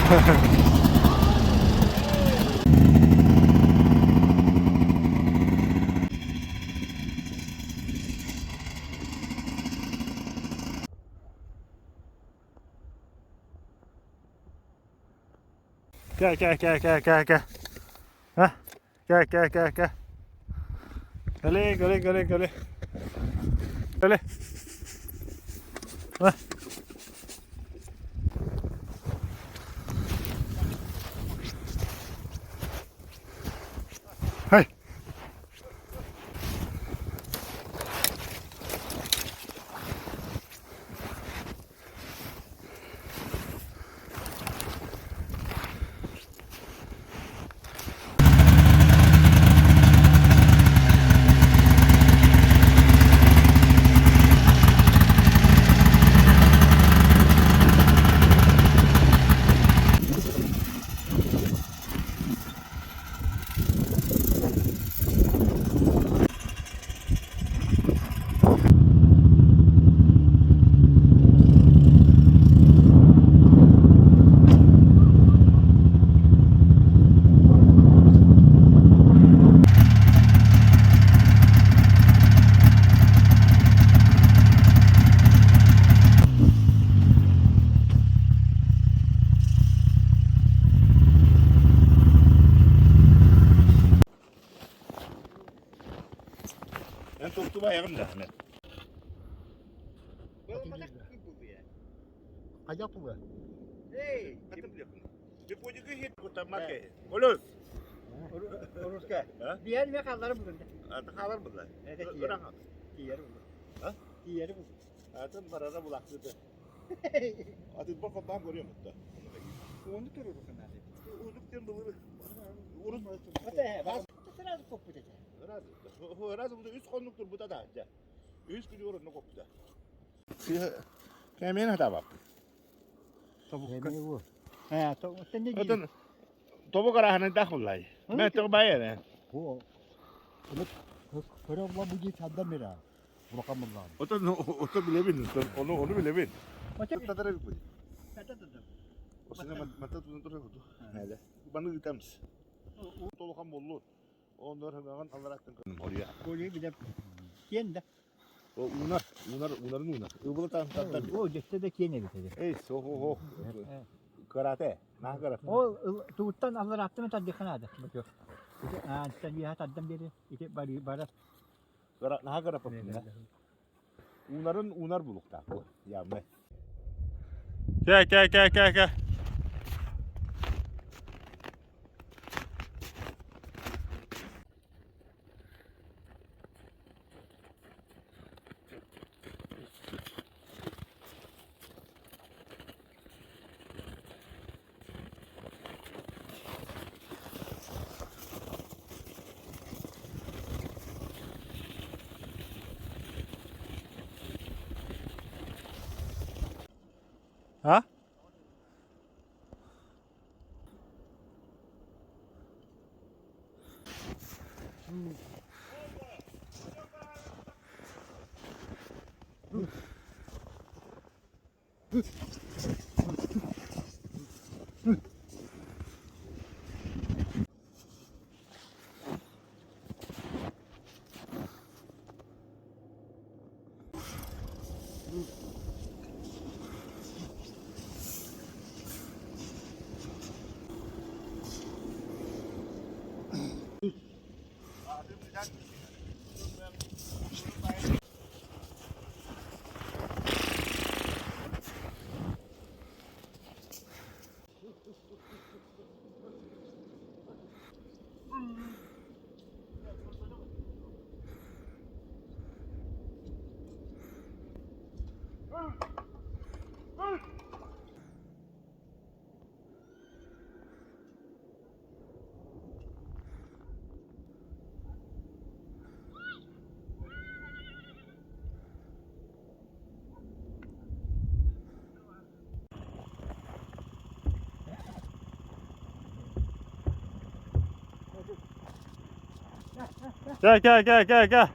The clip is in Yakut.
Gel gel gel gel gel gel. Heh. Gel gel gel gel. Gel gel gel gel. Gel. Heh. Hey. Эн туттубайаҕын да мен. Хайа туга? Олус. Руска. Биэр ме халлары булун. Аты халар булла. Тиер булла. Тиер булла. Атын барара булакты. Аты бу копан көрүөм бутта. Оны туруру канады. Удук тен булыр. Урут Ата, сразу коппут этэ. Разы бу үс коннуктур бута да. Үс күн орунна коппута. Кәмен хатабап. Э, то тенне Отон тобу караханы дахуллай. Мен тог байы. Бу. Көрө була бу жи чадда мира. Улахан буллаан. Отон ото билебин, ону ону билебин. Татара бит. Осына мата тузун турар куту. Баны гытамыз. Толухан боллу. Оннор хаган алараттан Ория. Коли билеп. Кен да. О унар, унар, унарын унар. Ыбылы там татар. О, жекте де кен эбит. Эй, со хо хо. Карате. На карате. Ол тууттан аллараттан таддыханаада. Аантан иһа таддан бери ити бары бара. На карапа. Унарын унар булукта. Явно. Gel gel gel gel gel. Ha? Gel gel gel gel gel.